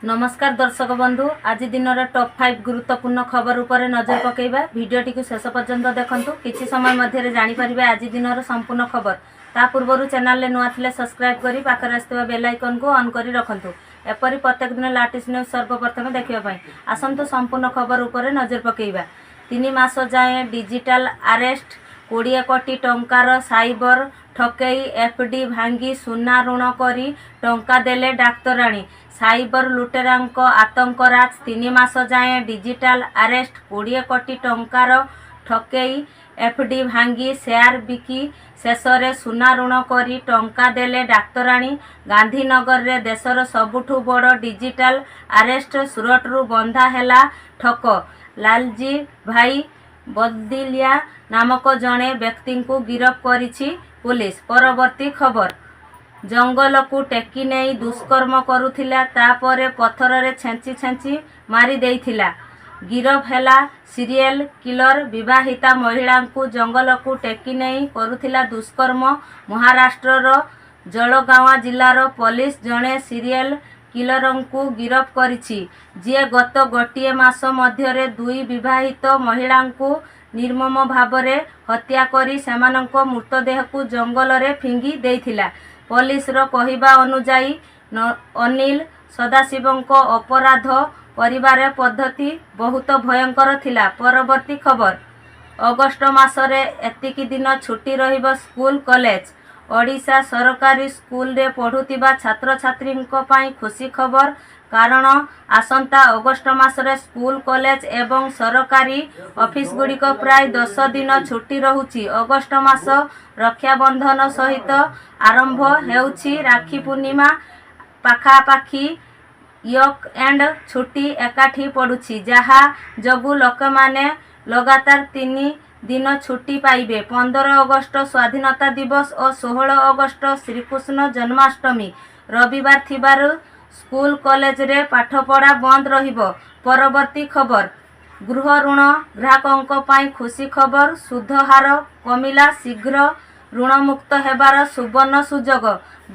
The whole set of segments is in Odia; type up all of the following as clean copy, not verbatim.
ନମସ୍କାର ଦର୍ଶକ ବନ୍ଧୁ, ଆଜି ଦିନର ଟପ୍ 5 ଗୁରୁତ୍ୱପୂର୍ଣ୍ଣ ଖବର ଉପରେ ନଜର ପକାଇବା। ଭିଡ଼ିଓଟିକୁ ଶେଷ ପର୍ଯ୍ୟନ୍ତ ଦେଖନ୍ତୁ। କିଛି ସମୟ ମଧ୍ୟରେ ଜାଣିପାରିବେ ଆଜି ଦିନର ସମ୍ପୂର୍ଣ୍ଣ ଖବର। ତା ପୂର୍ବରୁ ଚ୍ୟାନେଲରେ ନୂଆ ଥିଲେ ସବସ୍କ୍ରାଇବ୍ କରି ପାଖରେ ଆସିଥିବା ବେଲ୍ ଆଇକନ୍କୁ ଅନ୍ କରି ରଖନ୍ତୁ, ଏପରି ପ୍ରତ୍ୟେକ ଦିନ ଲାଟେଷ୍ଟ ନ୍ୟୁଜ୍ ସର୍ବପ୍ରଥମେ ଦେଖିବା ପାଇଁ। ଆସନ୍ତୁ, ସମ୍ପୂର୍ଣ୍ଣ ଖବର ଉପରେ ନଜର ପକାଇବା। 3 ମାସ ଯାଏଁ ଡିଜିଟାଲ ଆରେଷ୍ଟ, 20 କୋଟି ଟଙ୍କାର ସାଇବର ଠକେଇ, ଏଫ୍ଡି ଭାଙ୍ଗି ସୁନା ଋଣ କରି ଟଙ୍କା ଦେଲେ ଡାକ୍ତରାଣୀ। ସାଇବର ଲୁଟେରାଙ୍କ ଆତଙ୍କରାଜ। 3 ମାସ ଯାଏଁ ଡିଜିଟାଲ ଆରେଷ୍ଟ, 20 କୋଟି ଟଙ୍କାର ଠକେଇ, ଏଫ୍ଡି ଭାଙ୍ଗି ସେୟାର ବିକି ଶେଷରେ ସୁନା ଋଣ କରି ଟଙ୍କା ଦେଲେ ଡାକ୍ତରାଣୀ। ଗାନ୍ଧୀନଗରରେ ଦେଶର ସବୁଠୁ ବଡ଼ ଡିଜିଟାଲ ଆରେଷ୍ଟ। ସୁରଟରୁ ବନ୍ଧା ହେଲା ଠକ। ଲାଲଜୀ ଭାଇ ବଦିଲିଆ ନାମକ ଜଣେ ବ୍ୟକ୍ତିଙ୍କୁ ଗିରଫ କରିଛି ପୁଲିସ। ପରବର୍ତ୍ତୀ ଖବର। ଜଙ୍ଗଲକୁ ଟେକି ନେଇ ଦୁଷ୍କର୍ମ କରୁଥିଲା, ତାପରେ ପଥରରେ ଛେଞ୍ଚି ଛେଞ୍ଚି ମାରି ଦେଇଥିଲା। ଗିରଫ ହେଲା ସିରିଏଲ କିଲର। ବିବାହିତା ମହିଳାଙ୍କୁ ଜଙ୍ଗଲକୁ ଟେକି ନେଇ କରୁଥିଲା ଦୁଷ୍କର୍ମ। ମହାରାଷ୍ଟ୍ରର ଜଳଗାଓଁ ଜିଲ୍ଲାର ପୋଲିସ ଜଣେ ସିରିଏଲ କିଲରଙ୍କୁ ଗିରଫ କରିଛି, ଯିଏ ଗତ ଗୋଟିଏ ମାସ ମଧ୍ୟରେ ଦୁଇ ବିବାହିତ ମହିଳାଙ୍କୁ ନିର୍ମମ ଭାବରେ ହତ୍ୟା କରି ସେମାନଙ୍କ ମୃତଦେହକୁ ଜଙ୍ଗଲରେ ଫିଙ୍ଗି ଦେଇଥିଲା। ପୋଲିସର କହିବା ଅନୁଯାୟୀ, ଅନିଲ ସଦାଶିବଙ୍କ ଅପରାଧ କରିବାର ପଦ୍ଧତି ବହୁତ ଭୟଙ୍କର ଥିଲା। ପରବର୍ତ୍ତୀ ଖବର। ଅଗଷ୍ଟ ମାସରେ ଏତିକି ଦିନ ଛୁଟି ରହିବ ସ୍କୁଲ କଲେଜ। ଓଡ଼ିଶା ସରକାରୀ ସ୍କୁଲରେ ପଢ଼ୁଥିବା ଛାତ୍ରଛାତ୍ରୀଙ୍କ ପାଇଁ ଖୁସି ଖବର। କାରଣ ଆସନ୍ତା ଅଗଷ୍ଟ ମାସରେ ସ୍କୁଲ, କଲେଜ ଏବଂ ସରକାରୀ ଅଫିସଗୁଡ଼ିକ ପ୍ରାୟ 10 ଦିନ ଛୁଟି ରହୁଛି। ଅଗଷ୍ଟ ମାସ ରକ୍ଷାବନ୍ଧନ ସହିତ ଆରମ୍ଭ ହେଉଛି। ରାକ୍ଷୀ ପୂର୍ଣ୍ଣିମା ପାଖାପାଖି ୱିକ୍ ଏଣ୍ଡ ଛୁଟି ଏକାଠି ପଡ଼ୁଛି, ଯାହା ଯୋଗୁଁ ଲୋକମାନେ ଲଗାତାର 3 ଦିନ ଛୁଟି ପାଇବେ। 15 ଅଗଷ୍ଟ ସ୍ୱାଧୀନତା ଦିବସ ଓ 16 ଅଗଷ୍ଟ ଶ୍ରୀକୃଷ୍ଣ ଜନ୍ମାଷ୍ଟମୀ ରବିବାର ଥିବାରୁ ସ୍କୁଲ କଲେଜରେ ପାଠପଢ଼ା ବନ୍ଦ ରହିବ। ପରବର୍ତ୍ତୀ ଖବର। ଗୃହ ଋଣ ଗ୍ରାହକଙ୍କ ପାଇଁ ଖୁସି ଖବର। ସୁଧ ହାର କମିଲା, ଶୀଘ୍ର ଋଣମୁକ୍ତ ହେବାର ସୁବର୍ଣ୍ଣ ସୁଯୋଗ।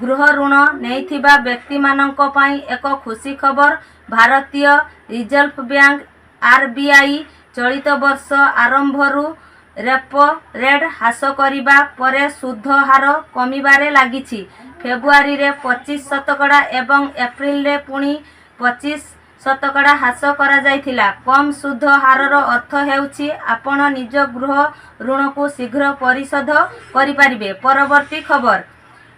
ଗୃହ ଋଣ ନେଇଥିବା ବ୍ୟକ୍ତିମାନଙ୍କ ପାଇଁ ଏକ ଖୁସି ଖବର। ଭାରତୀୟ ରିଜର୍ଭ ବ୍ୟାଙ୍କ, ଆରବିଆଇ, ଚଳିତ ବର୍ଷ ଆରମ୍ଭରୁ ରେପୋ ରେଟ୍ ହ୍ରାସ କରିବା ପରେ ସୁଧ ହାର କମିବାରେ ଲାଗିଛି। ଫେବୃଆରୀରେ 25 ଶତକଡ଼ା ଏବଂ ଏପ୍ରିଲରେ ପୁଣି 25 ଶତକଡ଼ା ହ୍ରାସ କରାଯାଇଥିଲା। କମ୍ ସୁଧ ହାରର ଅର୍ଥ ହେଉଛି ଆପଣ ନିଜ ଗୃହ ଋଣକୁ ଶୀଘ୍ର ପରିଶୋଧ କରିପାରିବେ। ପରବର୍ତ୍ତୀ ଖବର।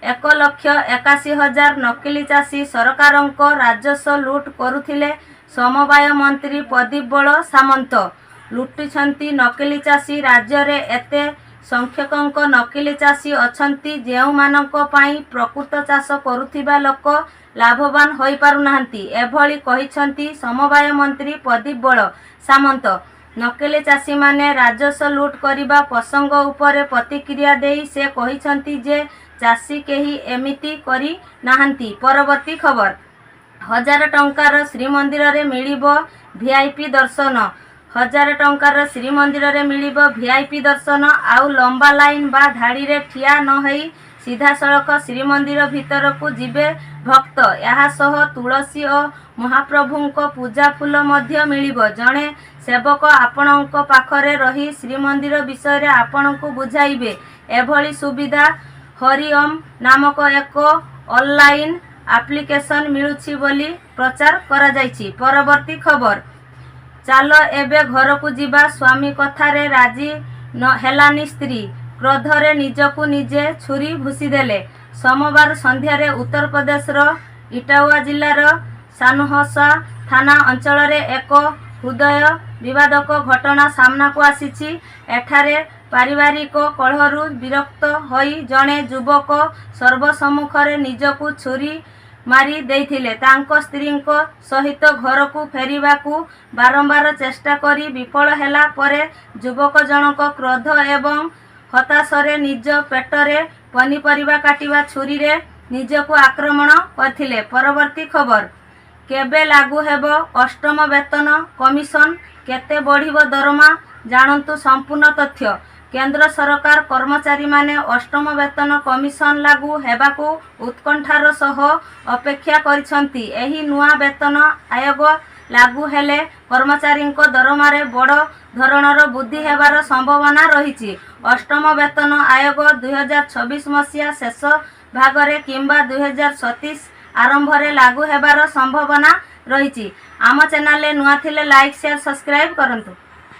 1,81,000 ନକଲି ଚାଷୀ ସରକାରଙ୍କ ରାଜସ୍ୱ ଲୁଟ୍ କରୁଥିଲେ, ସମବାୟ ମନ୍ତ୍ରୀ ପ୍ରଦୀପ ବଳ ସାମନ୍ତ। ଲୁଟିଛନ୍ତି ନକଲି ଚାଷୀ। ରାଜ୍ୟରେ ଏତେ ସଂଖ୍ୟକଙ୍କ ନକଲି ଚାଷୀ ଅଛନ୍ତି, ଯେଉଁମାନଙ୍କ ପାଇଁ ପ୍ରକୃତ ଚାଷ କରୁଥିବା ଲୋକ ଲାଭବାନ ହୋଇପାରୁନାହାନ୍ତି। ଏଭଳି କହିଛନ୍ତି ସମବାୟ ମନ୍ତ୍ରୀ ପ୍ରଦୀପ ବଳ ସାମନ୍ତ। ନକଲି ଚାଷୀମାନେ ରାଜସ୍ୱ ଲୁଟ୍ କରିବା ପ୍ରସଙ୍ଗ ଉପରେ ପ୍ରତିକ୍ରିୟା ଦେଇ ସେ କହିଛନ୍ତି ଯେ ଚାଷୀ କେହି ଏମିତି କରି ନାହାନ୍ତି। ପରବର୍ତ୍ତୀ ଖବର। 1000 ଟଙ୍କାର ଶ୍ରୀମନ୍ଦିରରେ ମିଳିବ ଭିଆଇପି ଦର୍ଶନ। 1000 ଟଙ୍କାର ଶ୍ରୀମନ୍ଦିରରେ ମିଳିବ ଭିଆଇପି ଦର୍ଶନ। ଆଉ ଲମ୍ବା ଲାଇନ୍ ବା ଧାଡ଼ିରେ ଠିଆ ନହେଇ ସିଧାସଳଖ ଶ୍ରୀମନ୍ଦିର ଭିତରକୁ ଯିବେ ଭକ୍ତ। ଏହା ସହ ତୁଳସୀ ଓ ମହାପ୍ରଭୁଙ୍କ ପୂଜା ଫୁଲ ମଧ୍ୟ ମିଳିବ। ଜଣେ ସେବକ ଆପଣଙ୍କ ପାଖରେ ରହି ଶ୍ରୀମନ୍ଦିର ବିଷୟରେ ଆପଣଙ୍କୁ ବୁଝାଇବେ। ଏଭଳି ସୁବିଧା ହରିଓମ୍ ନାମକ ଏକ ଅନଲାଇନ୍ ଆପ୍ଲିକେସନ ମିଳୁଛି ବୋଲି ପ୍ରଚାର କରାଯାଇଛି। ପରବର୍ତ୍ତୀ ଖବର। ଚାଲ ଏବେ ଘରକୁ ଯିବା, ସ୍ୱାମୀ କଥାରେ ରାଜି ନ ହେଲାନି ସ୍ତ୍ରୀ, କ୍ରୋଧରେ ନିଜକୁ ନିଜେ ଛୁରୀ ଭୁସିଦେଲେ। ସୋମବାର ସନ୍ଧ୍ୟାରେ ଉତ୍ତରପ୍ରଦେଶର ଇଟାୱା ଜିଲ୍ଲାର ସାନହସା ଥାନା ଅଞ୍ଚଳରେ ଏକ ହୃଦୟ ବିଦାରକ ଘଟଣା ସାମ୍ନାକୁ ଆସିଛି। ଏଠାରେ ପାରିବାରିକ କଳହରୁ ବିରକ୍ତ ହୋଇ ଜଣେ ଯୁବକ ସର୍ବସମ୍ମୁଖରେ ନିଜକୁ ଛୁରୀ ମାରି ଦେଇଥିଲେ। ତାଙ୍କ ସ୍ତ୍ରୀଙ୍କ ସହିତ ଘରକୁ ଫେରିବାକୁ ବାରମ୍ବାର ଚେଷ୍ଟା କରି ବିଫଳ ହେଲା ପରେ ଯୁବକ ଜଣକ କ୍ରୋଧ ଏବଂ ହତାଶରେ ନିଜ ପେଟରେ ପନିପରିବା କାଟିବା ଛୁରୀରେ ନିଜକୁ ଆକ୍ରମଣ କରିଥିଲେ। ପରବର୍ତ୍ତୀ ଖବର। କେବେ ଲାଗୁ ହେବ ଅଷ୍ଟମ ବେତନ କମିଶନ, କେତେ ବଢ଼ିବ ଦରମା, ଜାଣନ୍ତୁ ସମ୍ପୂର୍ଣ୍ଣ ତଥ୍ୟ। କେନ୍ଦ୍ର ସରକାର କର୍ମଚାରୀମାନେ ଅଷ୍ଟମ ବେତନ କମିଶନ ଲାଗୁ ହେବାକୁ ଉତ୍କଣ୍ଠାର ସହ ଅପେକ୍ଷା କରିଛନ୍ତି। ଏହି ନୂଆ ବେତନ ଆୟୋଗ ଲାଗୁ ହେଲେ କର୍ମଚାରୀଙ୍କ ଦରମାରେ ବଡ଼ ଧରଣର ବୃଦ୍ଧି ହେବାର ସମ୍ଭାବନା ରହିଛି। ଅଷ୍ଟମ ବେତନ ଆୟୋଗ 2026 ମସିହା ଶେଷ ଭାଗରେ କିମ୍ବା 2027 ଆରମ୍ଭରେ ଲାଗୁ ହେବାର ସମ୍ଭାବନା ରହିଛି। ଆମ ଚ୍ୟାନେଲରେ ନୂଆ ଥିଲେ ଲାଇକ୍, ସେୟାର, ସବସ୍କ୍ରାଇବ୍ କରନ୍ତୁ।